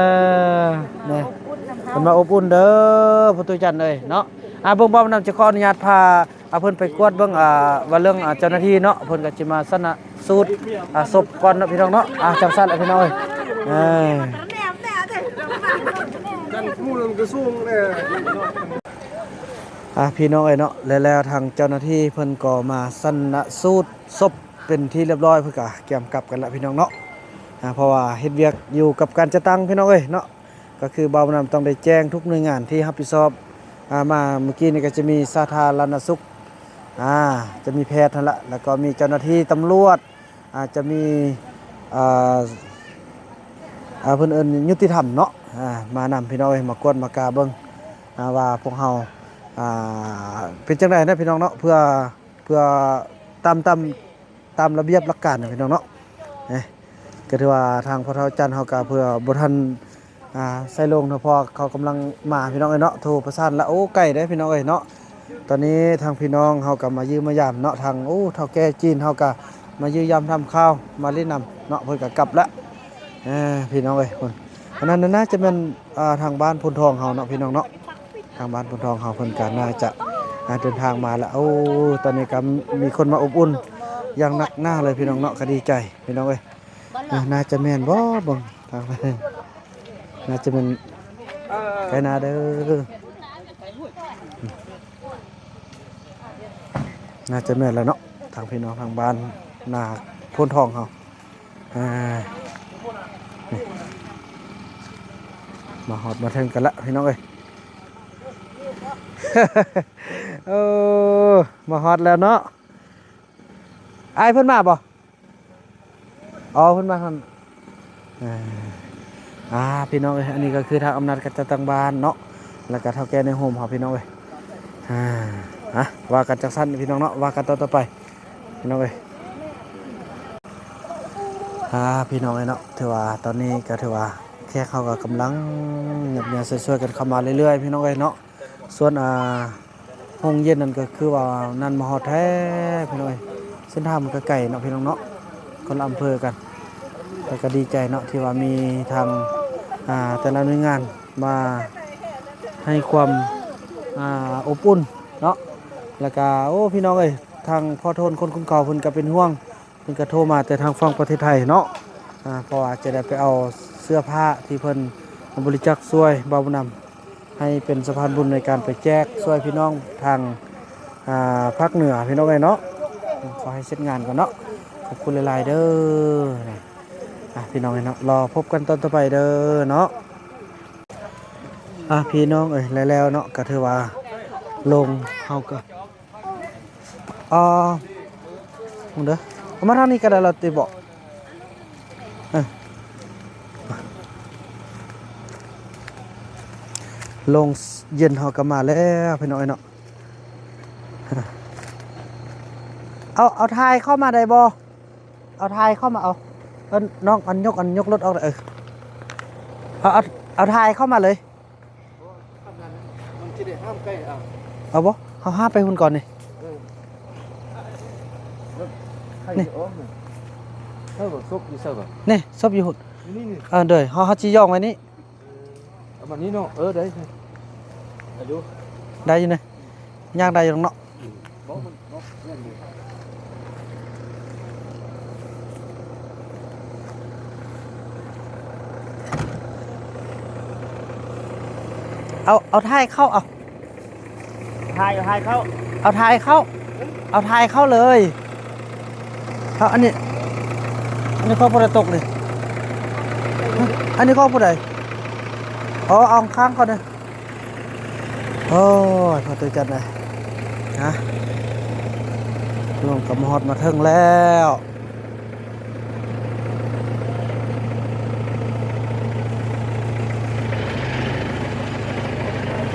ນີ້ ເພິ່ນມາອົບອຸ່ນເດີ ພໍ່ຕູ້ຈັນເອີຍເນາະ. ອ່າ ເບິ່ງ ບ່າວນຳຈະຂໍອະນຸຍາດພາ ອ່າ ເພິ່ນໄປກວດເບິ່ງ ອ່າ ວ່າເລື່ອງ ອ່າ ເຈົ້າໜ້າທີ່ເນາະ ເພິ່ນກໍຊິມາຊັນນະສູດ ອ່າ ສົບກ່ອນເນາະ ພີ່ນ້ອງເນາະ. ອ່າ ຈັ່ງຊັ້ນລະ ພີ່ນ້ອງເອີຍ. ເອີ ອ່າ ພີ່ນ້ອງເອີຍເນາະ ແລ້ວ ແລ້ວທາງເຈົ້າໜ້າທີ່ເພິ່ນກໍມາຊັນນະສູດສົບເປັນທີ່ລຽບຮ້ອຍ ເພິ່ນກະກຽມກັບກັນລະ ພີ່ນ້ອງເນາະ. ອ່າ ເພາະວ່າເຮັດວຽກຢູ່ກັບການຈັດຕັ້ງ ພີ່ນ້ອງເອີຍເນາະ ກໍຄືບ່າວນຳຕ້ອງໄດ້ແຈ້ງທຸກໜ່ວຍງານທີ່ຮັບຜິດຊອບ. ອ່າ ມາມື້ກີ້ນີ້ກໍຈະມີສາທາລະນະສຸກ ອ່າ ຈະມີແພດຫັ້ນລະ ແລ້ວກໍມີເຈົ້າໜ້າທີ່ຕຳຫຼວດ ອ່າ ຈະມີ ອ່າ ອ່າ ເພິ່ນເອີ້ນຍຸຕິທຳເນາະ ອ່າ ມານຳ ພີ່ນ້ອງເອີຍ ມາກວດມາກາເບິ່ງ ອ່າ ວ່າພວກເຮົາ ອ່າ ເປັນຈັ່ງໃດນະ ພີ່ນ້ອງເນາະ ເພື່ອ ເພື່ອຕາມ ຕາມ ຕາມລະບຽບຫຼັກການນະ ພີ່ນ້ອງເນາະ. ເອີ ກໍຖືວ່າທາງພໍ່ເຖົ້າຈັນເຮົາກໍເພື່ອບໍ່ທັນ ອ່າ ໃສ່ລົງເນາະ ເພາະວ່າເຂົາກຳລັງມາ ພີ່ນ້ອງເອີຍເນາະ. ໂທປະສານລະ ໂອ້ ໄກເດ້ພີ່ນ້ອງເອີຍເນາະ. ຕອນນີ້ທາງພີ່ນ້ອງເຮົາກໍມາຢ້ຽມມາຢາມເນາະ ທາງ ໂອ້ ເຖົ້າແກ່ຈີນເຮົາກໍມາຢ້ຽມຢາມຖາມຂ່າວ ມາຫຼິ້ນນຳເນາະ. ເພິ່ນກໍກັບລະ ເອີ ພີ່ນ້ອງເອີຍ ເພິ່ນ ອັນນັ້ນໜ້າຈະແມ່ນ ອ່າ ທາງບ້ານໂພນທອງເຮົາເນາະ ພີ່ນ້ອງເນາະ. ທາງບ້ານໂພນທອງເຮົາເພິ່ນກໍໜ້າຈະ ອ່າ ເດີນທາງມາລະ. ໂອ້ ຕອນນີ້ກໍມີຄົນມາອົບອຸ່ນຢ່າງໜັກໜາເລີຍ ພີ່ນ້ອງເນາະ. ກໍດີໃຈ ພີ່ນ້ອງເອີຍ ອ່າ ໜ້າຈະແມ່ນບໍ່ ເບິ່ງ ໜ້າຈະແມ່ນໄກນາເດີ ໜ້າຈະແມ່ນແລ້ວເນາະ. ທາງພີ່ນ້ອງທາງບ້ານນາໂພນທອງເຮົາ ອ່າ ນີ້ ມາຮອດມາເຖິງກັນລະ ພີ່ນ້ອງເອີຍ. ໂອ້ ມາຮອດແລ້ວເນາະ. ອ້າຍເພິ່ນມາບໍ່? ອໍ ເພິ່ນມາທາງ ອ່າ ພີ່ນ້ອງເອີຍ ອັນນີ້ກໍຄືທາງອຳນາດການຈັດຕັ້ງບ້ານເນາະ ແລ້ວກໍເຖົ້າແກ່ໃນໂຮມເຮົາ ພີ່ນ້ອງເອີຍ. ອ່າ ອ່ະ ວ່າກັນຈັ່ງຊັ້ນພີ່ນ້ອງເນາະ ວ່າກັນຕໍ່ໆໄປ ພີ່ນ້ອງເອີຍ. ອ່າ ພີ່ນ້ອງເອີຍເນາະ ຖືວ່າຕອນນີ້ກໍຖືວ່າແຂກເຮົາກໍກຳລັງຫຍັບເຍີຊ່ວຍໆກັນເຂົ້າມາເລື້ອຍໆ ພີ່ນ້ອງເອີຍເນາະ. ສ່ວນ ອ່າ ໂຮງຮຽນນັ້ນກໍຄືວ່ານັ້ນມາຮອດແທ້ພີ່ນ້ອງເອີຍ. ເສັ້ນທາງມັນກໍໄກເນາະ ພີ່ນ້ອງເນາະ ຄົນລະອຳເພີກັນ. ແຕ່ກໍດີໃຈເນາະ ທີ່ວ່າມີທາງ ອ່າ ແຕ່ລະໜ່ວຍງານມາໃຫ້ຄວາມ ອ່າ ອົບອຸ່ນເນາະ. ແລ້ວກໍ ໂອ້ ພີ່ນ້ອງເອີຍ ທາງພໍ່ໂທນຄົນຂຸນເຂົາເພິ່ນກໍເປັນຫ່ວງ ເພິ່ນກໍໂທມາແຕ່ທາງຝັ່ງປະເທດໄທເນາະ ອ່າ ເພາະວ່າຈະໄດ້ໄປເອົາເສື້ອຜ້າທີ່ເພິ່ນບໍລິຈາກຊ່ວຍບ່າວບຸນນຳ ໃຫ້ເປັນສະພານບຸນໃນການໄປແຈກຊ່ວຍພີ່ນ້ອງທາງ ອ່າ ພາກເໜືອ ພີ່ນ້ອງເອີຍເນາະ. ຂໍໃຫ້ເສັດງານກ່ອນເນາະ. ຂອບຄຸນຫຼາຍໆເດີ. ອ່ະ ພີ່ນ້ອງເອີຍເນາະ ລໍພົບກັນຕອນຕໍ່ໄປເດີເນາະ. ອ່ະ ພີ່ນ້ອງເອີຍ ແລ້ວໆເນາະ ກໍຖືວ່າລົງ ເຮົາກໍ ອ່າ ເບິ່ງເດີ ເອົາມາທາງນີ້ກໍໄດ້ລະຕິເບາະ. ເອີ ໂຮງຮຽນເຮົາກໍມາແລ້ວ ພີ່ນ້ອງເອີຍເນາະ. ເອົາ ເອົາຖ່າຍເຂົ້າມາໄດ້ບໍ່? ເອົາຖ່າຍເຂົ້າມາ ເອົາ ເອີ ນ້ອງ ອັນ ຍົກ ອັນ ຍົກລົດອອກ ເອີ ເອົາ ເອົາ ເອົາຖ່າຍເຂົ້າມາເລີຍ. ມັນຊິໄດ້ຫ້າມໃກ້ ເອົາ ເອົາບໍ່? ເຮົາຫ້າມໄປພຸ້ນກ່ອນນີ້ ເອີ ນີ້ ເອົາ ສົບຢູ່ໃສວະ? ນີ້ ສົບຢູ່ພຸ້ນ ນີ້ ນີ້ ນີ້ ເອີ ໂດຍ ເຮົາ ເຮົາຊິຍ່ອງໄວ້ນີ້ ເອີ ເອົາມານີ້ເນາະ ເອີ ໄດ້ ໄດ້ຢູ່ ໄດ້ຢູ່ນີ້ ຍ່າງໄດ້ຢູ່ດອກເນາະ. ເອົາ ເອົາຖ່າຍເຂົ້າ ເອົາ ຖ່າຍ ເອົາຖ່າຍເຂົ້າ ເອົາຖ່າຍເຂົ້າ ເອົາຖ່າຍເຂົ້າເລີຍ. ເອົາ ອັນນີ້ ອັນນີ້ຂອງຜູ້ໃດຕົກນີ້? ອັນນີ້ຂອງຜູ້ໃດ? ອໍ ເອົາຂ້າງເຂົາເດີ. ໂອ້ຍ ພໍຕົວຈັດເລີຍ ຮະ ລົງກໍມາຮອດມາເຖິງແລ້ວ.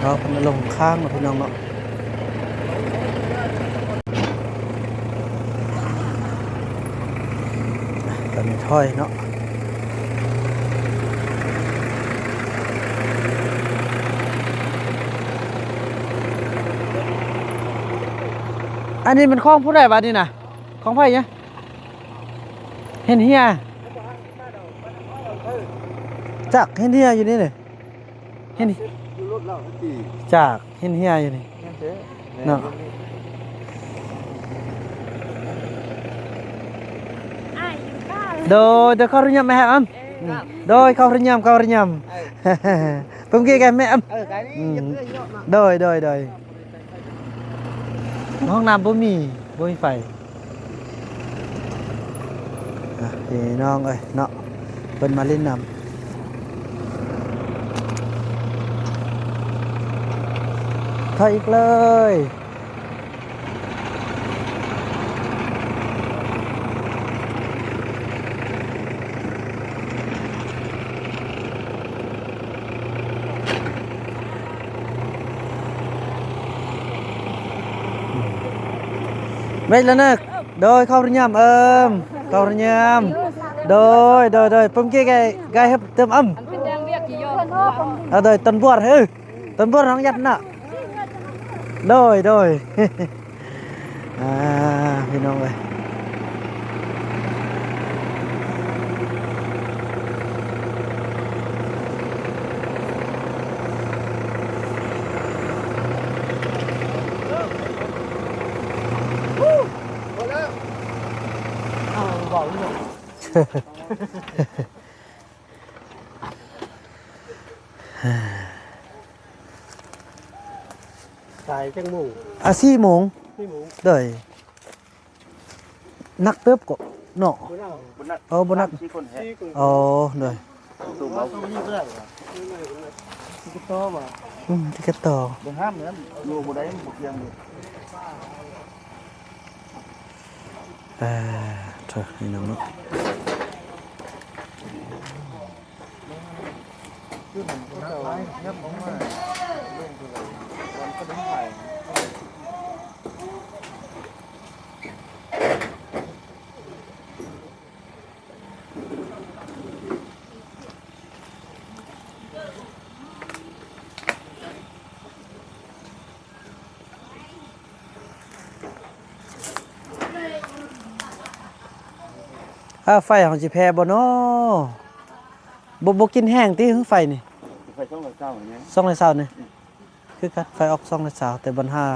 ເອົາ ເພິ່ນລົງຂ້າງເນາະ ພີ່ນ້ອງເນາະ. ຕອນນີ້ຖອຍເນາະ ອັນນີ້ແມ່ນຂອງຜູ້ໃດບາດນີ້ນະ? ຂອງໃຜນະ? ເຫັນເຮຍ ຈັກ ເຫັນເຮຍຢູ່ນີ້ນີ້. ເຫັນ ຢູ່ລົດລາວຕິ ຈາກເຫັນເຮຍຢູ່ນີ້ ແມ່ນແທ້ ເນາະ ແມ່ນ ໂດຍ ໂດຍ ຂໍອະນຸຍາດແມ່ອຳ ເອີ ໂດຍ ຂໍອະນຸຍາດ ຂໍອະນຸຍາດ ເອີ ເບິ່ງກີ້ກັນແມ່ອຳ ເອີ ໄກນີ້ ອືມ ເອີ ໂດຍ ໂດຍ ໂດຍ. ຫ້ອງນ້ຳບໍ່ມີ ບໍ່ມີໄຟ ອ່ະ ພີ່ນ້ອງເອີຍເນາະ ເພິ່ນມາຫຼິ້ນນ້ຳ ຖ່າຍອີກເລີຍ. ເວລາເນີກ ໂດຍ ເຂົ້າຮຽນ ເອີມ ເຂົ້າຮຽນ. ໂດຍ ໂດຍ ໂດຍ ປຶ້ມກີ້ໄກ່ ໄກ່ເຮັບເຕີມອຳ ອັນເປັນແດງວຽກທີ່ຍອມ ເອີ ໂດຍ ຕອນບວດ ເອີ ຕອນບວດນ້ອງຍັດນະ ໂດຍ ໂດຍ ອ່າ ພີ່ນ້ອງເອີຍ ເອົາເວົ້າເນາະ ສາຍຈັກໂມງ? ອ່າ ສີ່ໂມງ ສີ່ໂມງ ໂດຍ ໜັກເຕີບກໍເນາະ ບໍ່ໜັກ ບໍ່ໜັກ ເອີ ບໍ່ໜັກ ສາມສີ່ຄົນແຮະ ອໍ ໂດຍ ຕູ້ເອົາ ຕິດຕໍ່ບໍ່? ອືມ ຕິດຕໍ່ ບໍ່ຫ້າມແມ່ນ ຢູ່ບໍ່ໄດ້ ບໍ່ກຽມເລີຍ. ເອີ ໂທ້ ພີ່ນ້ອງເນາະ ເອີ ໄຟເຮົາຊິແຜ່ບໍ່ນໍ? ບໍ່ ບໍ່ກິນແຮງຕິ ໄຟນີ້? ໄຟສອງຮ້ອຍຊາວນີ້ ສອງຮ້ອຍຊາວນີ້ ອືມ ຄືກັນ ໄຟອອກສອງຮ້ອຍຊາວ ແຕ່ບັນຫາ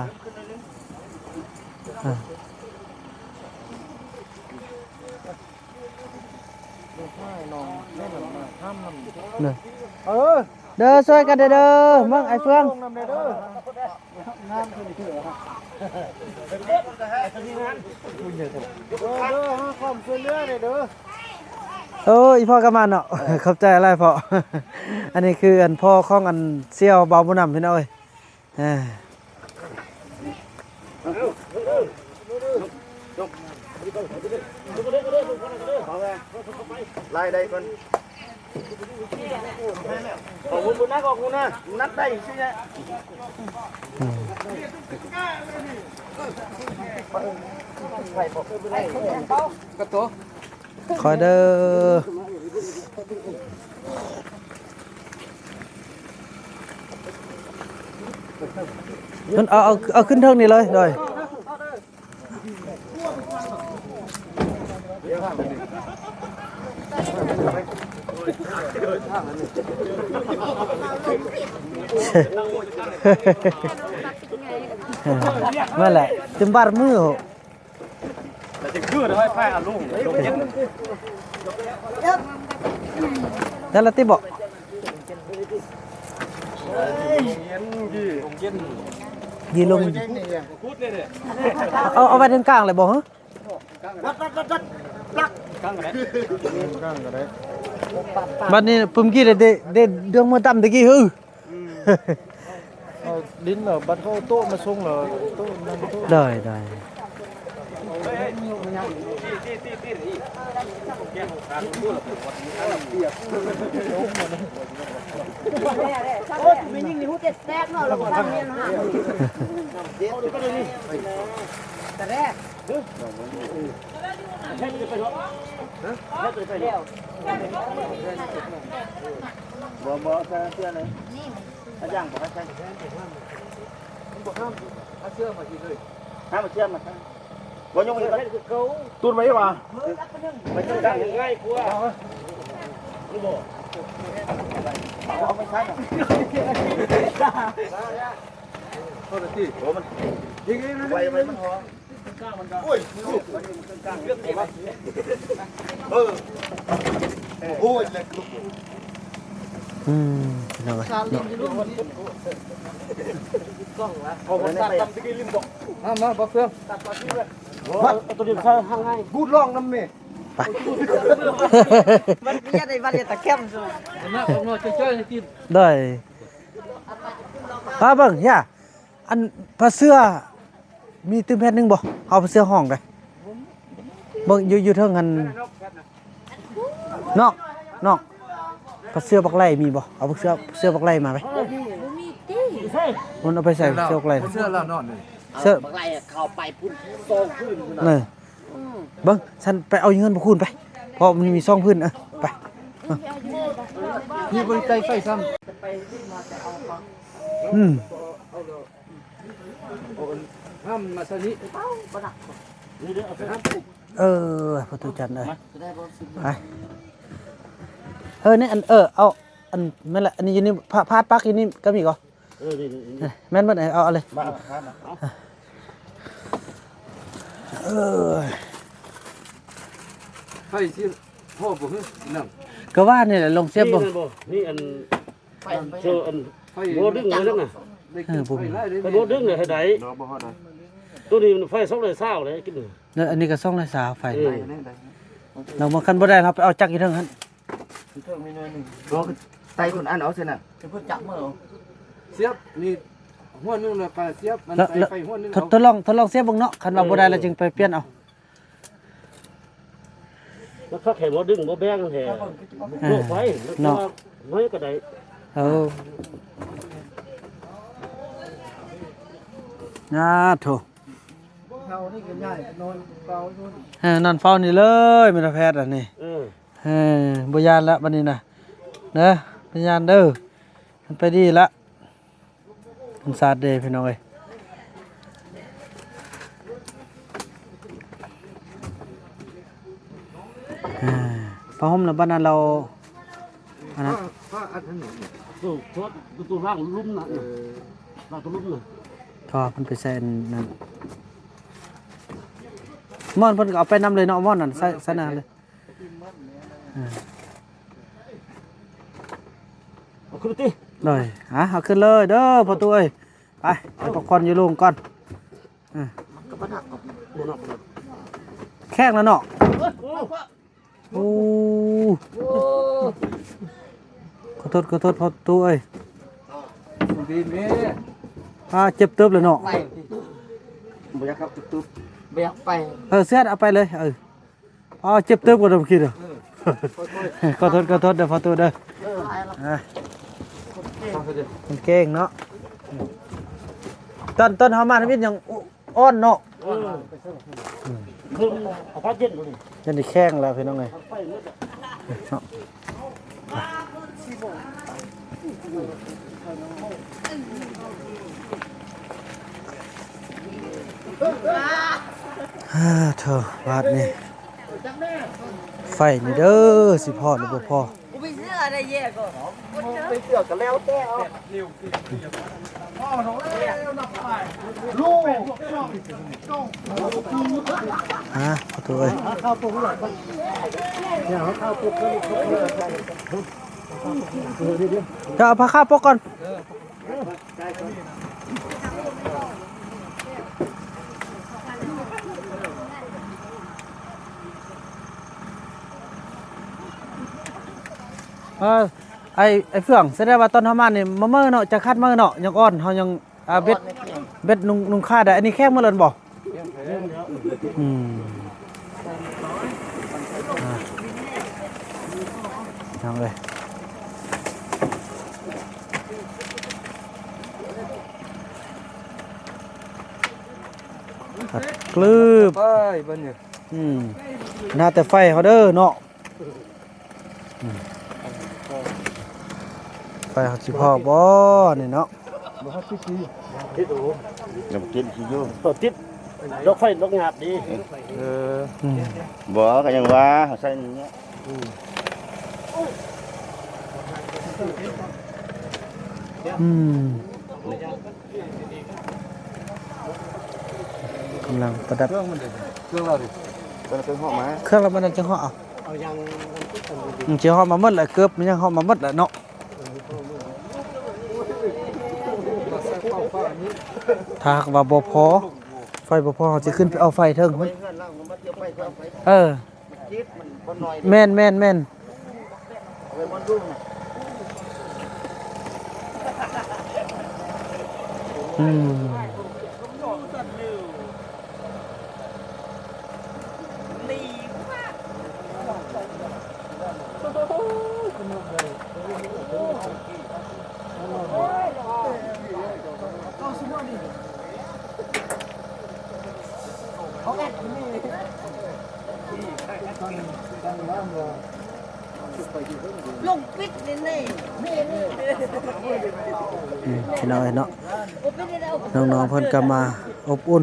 ເອີ ເດີ ຊ່ວຍກັນເດີ ເບິ່ງອ້າຍເຟືອງ ໂອ້ ອີ່ພໍ່ກໍມາເນາະ ຂອບໃຈຫຼາຍພໍ່ ອັນນີ້ຄືອັນພໍ່ຂອງອັນສ່ຽວບ່າວບຸນນຳ ພີ່ນ້ອງເອີຍ. ອ່າ ລາຍໄດ້ກ່ອນ ອອກຫຸ່ນ ອອກຫຸ່ນນະ ນັດໄດ້ຊິນະ ອືມ ກະໂຕ ຄອຍເດີ ມັນເອົາ ເອົາ ເອົາຂຶ້ນເທິງນີ້ເລີຍ ໂດຍ ແມ່ນແຫຼະ ຕື່ມບາດມື. ແລ້ວຈະຄືໄດ້ພາຍອາລົງ ນັ້ນລະຕິບໍ ເຢັນດີ ເຢັນດີລົງ ເອົາ ເອົາໄວ້ເທິງກາງເລີຍບໍ່? ຮະ ກາງກໍໄດ້ ກາງກໍໄດ້ ບັດນີ້ປຶ້ມກີ້ໄດ້ ໄດ້ ໄດ້ເລື່ອງມືຕ່ຳຕະກີ້ ເຮີ. ອືມ ເອົາດິນແລ້ວ ບັດເຂົາເອົາໂຕະມາສົ່ງແລ້ວ ໂຕະນັ້ນໂຕະ ໄດ້ ໄດ້ ໂອ້ຍ ແມ່ຍິງນີ້ຮູ້ແຕ່ແຕກເນາະ ແລ້ວກໍທຳແມ່ນຫາ ແຕ່ແລກ ບໍ່ ບໍ່ ໃສ່ເສື້ອເລີຍ ອາຈານບໍ່ໃຫ້ໃສ່ ມັນບໍ່ຫ້າມ ເອົາເສື້ອມາອີກເລີຍ ຫ້າມເອົາເສື້ອມາໃສ່ ບໍ່ ຍົກອີກ ຕູດໄວ້ວ່າ ໄປເທິງກາງງ່າຍກວ່າ ເອົາໄປໃສ່ ໂທດທີ ໂອ້ ມັນ ໄວ້ ໄວ້ ມັນຮ້ອນ. ໂອ້ຍ ເອີ ໂອ້ຍ ອືມ ເນາະ ເນາະ ເອົາ ມາ ມາ ບໍ່ເຟືອງ ມາ ເອົາໂຕນີ້ໃສ່ ຫາງ່າຍ ກູດລອງນຳແມ່ ໄປ ມັນຢາກໄດ້ບັດຢາກຕະແຄມ ໄດ້ ມາເບິ່ງ ຢ່າ ອັນຜ້າເສື່ອ ມີຕື່ມແຜ່ນໜຶ່ງບໍ່? ເອົາເສື້ອຫ້ອງໄປ ເບິ່ງຢູ່ ຢູ່ເທິງຫັ້ນ ນອກ ນອກ ຜ້າເສື່ອບັກໄຫຼມີບໍ່? ເອົາເສື້ອ ເສື້ອບັກໄຫຼມາໄປ ບໍ່ມີ ບໍ່ມີຕິ ມັນເອົາໄປໃສ່ເສື້ອບັກໄຫຼ ເສື້ອລາວນອນນີ້ ເສື້ອບັກໄຫຼເຂົ້າໄປພຸ້ນ ສອງຄືນພຸ້ນນະ ເອີ ເບິ່ງ ຊັ້ນໄປເອົາຢູ່ເຮືອນບໍ່ຄູນໄປ. ເພາະມັນມີສອງພື້ນ. ເອີ ໄປ. ນີ້ບໍ່ໄດ້ໄຕ່ໄຟຊ້ຳ. ອືມ ຫ້າມມາຊະນີ້. ເອີ ປະຕູຈັນເອີຍ ໄປ. ເອີ ນີ້ ອັນ ເອີ ເອົາ ອັນ ແມ່ນລະ ອັນນີ້ຢູ່ນີ້ ພາດປັກຢູ່ນີ້ກໍມີກໍ. ເອີ ນີ້ ນີ້ ນີ້ ເອີ ແມ່ນເບິດ. ເອີ ເອົາ ເອົາເລີຍ. ມາ ເອົາ ເອົາ ເອີ ໃຫ້ຊິພໍບໍ່ ຄືນັ້ນ ກໍວ່ານີ້ແຫຼະ ລອງສຽບເບິ່ງ. ນີ້ ອັນ ໄຟ ເອີ ອັນ ໄຟ ບໍ່ດຶງເລີຍນະ. ເອີ ບໍ່ມີ ໄຟບໍ່ດຶງເລີຍໃຫ້ໄດ້. ບໍ່ຮອດໄດ້ ໂຕນີ້ມັນໄຟສອງຮ້ອຍຊາວເລີຍກິນ. ແລ້ວອັນນີ້ກໍສອງຮ້ອຍຊາວໄຟ. ເອີ ລອງເບິ່ງ ຄັນບໍ່ໄດ້ ເຮົາໄປເອົາຈັກຢູ່ເທິງຫັ້ນ. ເທິງມີໜ່ວຍໜຶ່ງ. ບໍ່ ໄຕ່ຄົນອັນເອົາຊັ້ນນະ. ເພິ່ນຈັບມາເອົາ ສຽບນີ້ຫົວໜຶ່ງ ແລ້ວກໍສຽບມັນ ແລ້ວ ໄປ ແລ້ວ ໄປຫົວໜຶ່ງ. ທົດ ທົດລອງ ທົດລອງສຽບເບິ່ງເນາະ. ຄັນວ່າ ເອີ ບໍ່ໄດ້ແລ້ວຈຶ່ງໄປປ່ຽນເອົາ. ແລ້ວຄັກແທ້ບໍ່ດຶງບໍ່ແບ່ງແທ້. ເອີ ໂລກໄຟເນາະ ນ້ອຍກໍໄດ້. ເອີ ອາໂທ້ ເຮົານີ້ກໍຍ້າຍໄປນອນເຝົ້າຢູ່ນີ້. ເອີ ນອນເຝົ້ານີ້ເລີຍ ແມ່ນແພດອັນນີ້. ເອີ ເອີ ບໍ່ຢ້ານລະບັດນີ້ນະ ເດີ ບໍ່ຢ້ານເດີ. ມັນໄປດີລະ ມັນສາດເດ້ພີ່ນ້ອງເອີຍ. ອ່າ ຜ້າຫົ່ມລະບັດນັ້ນລາວ ອັນນັ້ນ ຜ້າ ຜ້າອັນນັ້ນ ໂຕ ໂຕ ໂຕລ້າງລຸ່ມນະ. ເອີ ລ້າງໂຕລຸ່ມນະ ທໍ່ມັນໄປໃສ່ອັນນັ້ນ. ໝອນເພິ່ນກໍເອົາໄປນຳເລີຍເນາະ ໝອນນັ້ນໃສ່ ໃສ່ນັ້ນເລີຍ. ອ່າ ເອົາຂຶ້ນຕິເລີຍ. ອ່າ ເອົາຂຶ້ນເລີຍເດີພໍ່ຕູ້ເອີຍ. ໄປ ໄປພັກຜ່ອນຢູ່ໂລງກ່ອນ. ອ່າ ມັນກໍບໍ່ໜັກດອກ ບໍ່ໜັກດອກ ແຂງແລ້ວເນາະ. ໂອ້ ໂອ້ ຂໍໂທດ ຂໍໂທດພໍ່ຕູ້ເອີຍ. ດີແມ່ ອ່າ ເຈັບເຕີບເລີຍເນາະ. ໄປ ບໍ່ຢາກເຂົ້າຕຸບໆ ບໍ່ຢາກໄປ. ເອີ ເຊື່ອ ເອົາໄປເລີຍ. ເອີ ອໍ ເຈັບເຕີບກວ່າເດີມຄິດ. ເອີ ຂໍໂທດ ຂໍໂທດເດີພໍ່ຕູ້ເດີ. ເອີ ອ່າ ມັນເກັ່ງເນາະ. ຕອນ ຕອນເຮົາມາທຳອິດຍັງອ່ອນເນາະ. ເອີ ອືມ ເພິ່ນອາກາດເຢັນກວ່ານີ້ ຍັງໄດ້ແຂງແລ້ວພີ່ນ້ອງເອີຍ. ເນາະ ອ່າ ໂທ້ ບາດນີ້ ໄຟນີ້ເດີ ຊິພໍຫຼືບໍ່ພໍ? ບໍ່ມີເສື້ອໄດ້ແຍກກໍ ບໍ່ມີເສື້ອກໍແລ້ວແຕ່ເອົາ. ອ່າ ຂໍໂທດເອີຍ ເອົາຜ້າປົກກ່ອນ. ເອີ ໄອ້ ໄອ້ເຟືອງ ສະແດງວ່າຕອນເຮົາມານີ້ ມາເມີເນາະ ຈະຄັດເມີເນາະ ຍັງອ່ອນ ເຮົາຍັງ ອ່າ ເບັດ ເບັດນຸ່ງ ນຸ່ງຂາດໄດ້. ອັນນີ້ແຂງໝົດແລ້ວບໍ່? ອືມ ອ່າ ເອົາເລີຍ ຄັດກລຶບ ໄປບັດນີ້. ອືມ ໜ້າແຕ່ໄຟເຮົາເດີເນາະ. ອືມ ໄປເຮົາຊິພໍບໍ່ນີ້ເນາະ? ບໍ່ຮອດສິບປີ ຕິດໂອ ຍັງຕິດຢູ່ ເອີ ຕິດດອກໄຟດອກຫຍາບດີ. ເອີ ອືມ ບໍ່ ກໍຍັງວ່າເຮົາໃສ່ນີ້ເນາະ. ອືມ ອືມ ກຳລັງປະດັບ ເຄື່ອງມັນເດ ເຄື່ອງລາວເດ ເຄື່ອງເຮົາມາ ເຄື່ອງລາວມັນຈັ່ງເຮົາເອົາ ເອົາຍັງ ມັນຊິເຮົາມາໝົດແຫຼະ ເກືອບມັນຍັງເຮົາມາໝົດແຫຼະເນາະ. ຖ້າຫາກວ່າບໍ່ພໍ ໄຟບໍ່ພໍ ເຮົາຊິຂຶ້ນໄປເອົາໄຟເທິງພຸ້ນ. ເອີ ແມ່ນໆໆ ອືມ. ເອົາແອັດນີ້ ລົງປິດນີ້ ນີ້ ນີ້ ນີ້ ອືມ ພີ່ນ້ອງເອີຍເນາະ ໂອ້ ປິດນີ້ແລ້ວ ນ້ອງໆເພິ່ນກໍມາອົບອຸ່ນ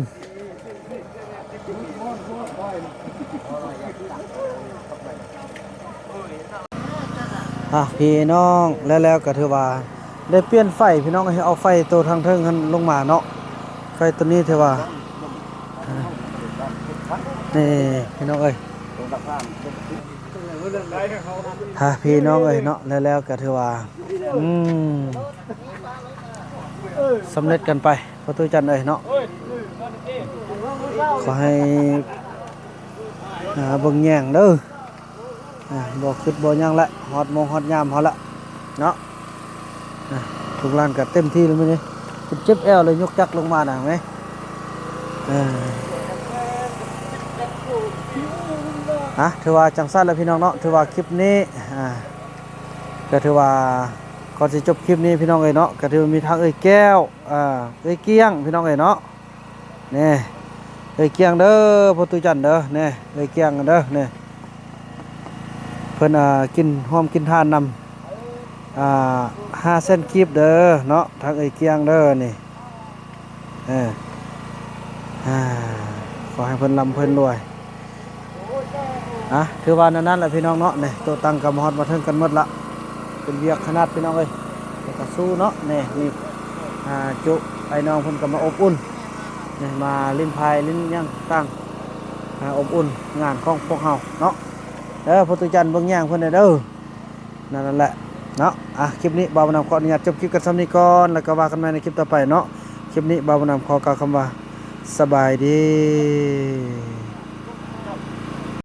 ອ່ະ ພີ່ນ້ອງ ແລ້ວ ແລ້ວກໍຖືວ່າໄດ້ປ່ຽນໄຟພີ່ນ້ອງເອີຍ ເອົາໄຟໂຕທາງເທິງຫັ້ນລົງມາເນາະ ໄຟໂຕນີ້ຖືວ່າ ອ່າ ນີ້ພີ່ນ້ອງເອີຍ ອ່າ ພີ່ນ້ອງເອີຍເນາະ ແລ້ວ ແລ້ວກໍຖືວ່າ ອືມ ສຳເລັດກັນໄປ ປະຕູຈັນເອີຍເນາະ ຂໍໃຫ້ ອ່າ ເບິ່ງແຍງເດີ ອ່າ ບໍ່ຄິດບໍ່ຫຍັງລະ ຮອດໂມງຮອດຍາມເຮົາລະເນາະ ອ່າ ລູກຫຼານກໍເຕັມທີ່ແລ້ວມື້ນີ້ ເຈັບແອວເລີຍ ຍົກຈັກລົງມານະແມ່ ເອີ ອ່າ ຖືວ່າຈັ່ງຊັ້ນລະພີ່ນ້ອງເນາະ ຖືວ່າຄລິບນີ້ ອ່າ ກໍຖືວ່າ ກ່ອນຊິຈົບຄລິບນີ້ພີ່ນ້ອງເອີຍເນາະ ກໍຖືວ່າມີທັງເອື້ອຍແກ້ວ ອ່າ ເອື້ອຍກ້ຽງ ພີ່ນ້ອງເອີຍເນາະ ນີ້ ເອື້ອຍກ້ຽງເດີ ປະຕູຈັນເດີ ນີ້ ເອື້ອຍກ້ຽງເດີ ນີ້ ເພິ່ນ ອ່າ ກິນຮ່ວມກິນທານນຳ ອ່າ ຫ້າແສນກີບເດີເນາະ ທາງເອື້ອຍກ້ຽງເດີ ນີ້ ເອີ ອ່າ ຂໍໃຫ້ເພິ່ນລ່ຳເພິ່ນລວຍ ອ່ະ ຖືວ່າແນວນັ້ນລະພີ່ນ້ອງເນາະ ນີ້ ໂຕະຕັ່ງກໍມາຮອດມາເຖິງກັນໝົດລະ ເປັນວຽກຂະໜາດພີ່ນ້ອງເອີຍ ແຕ່ກໍສູ້ເນາະ ນີ້ ນີ້ ອ່າ ຈຸ ອ້າຍນ້ອງເພິ່ນກໍມາອົບອຸ່ນ ນີ້ ມາຫຼິ້ນໄພ້ຫຼິ້ນຫຍັງຕ່າງ ອ່າ ອົບອຸ່ນງານຂອງພວກເຮົາເນາະ ເດີ ປະຕູຈັນເບິ່ງແຍງເພິ່ນແດ່ເດີ ນັ້ນແຫຼະເນາະ ອ່ະ ຄລິບນີ້ບ່າວບຸນນຳຂໍອະນຸຍາດຈົບຄລິບກັນສ່ຳນີ້ກ່ອນ ແລ້ວກໍວ່າກັນໃໝ່ໃນຄລິບຕໍ່ໄປເນາະ ຄລິບນີ້ບ່າວບຸນນຳຂໍກ່າວຄຳວ່າ ສະບາຍດີ.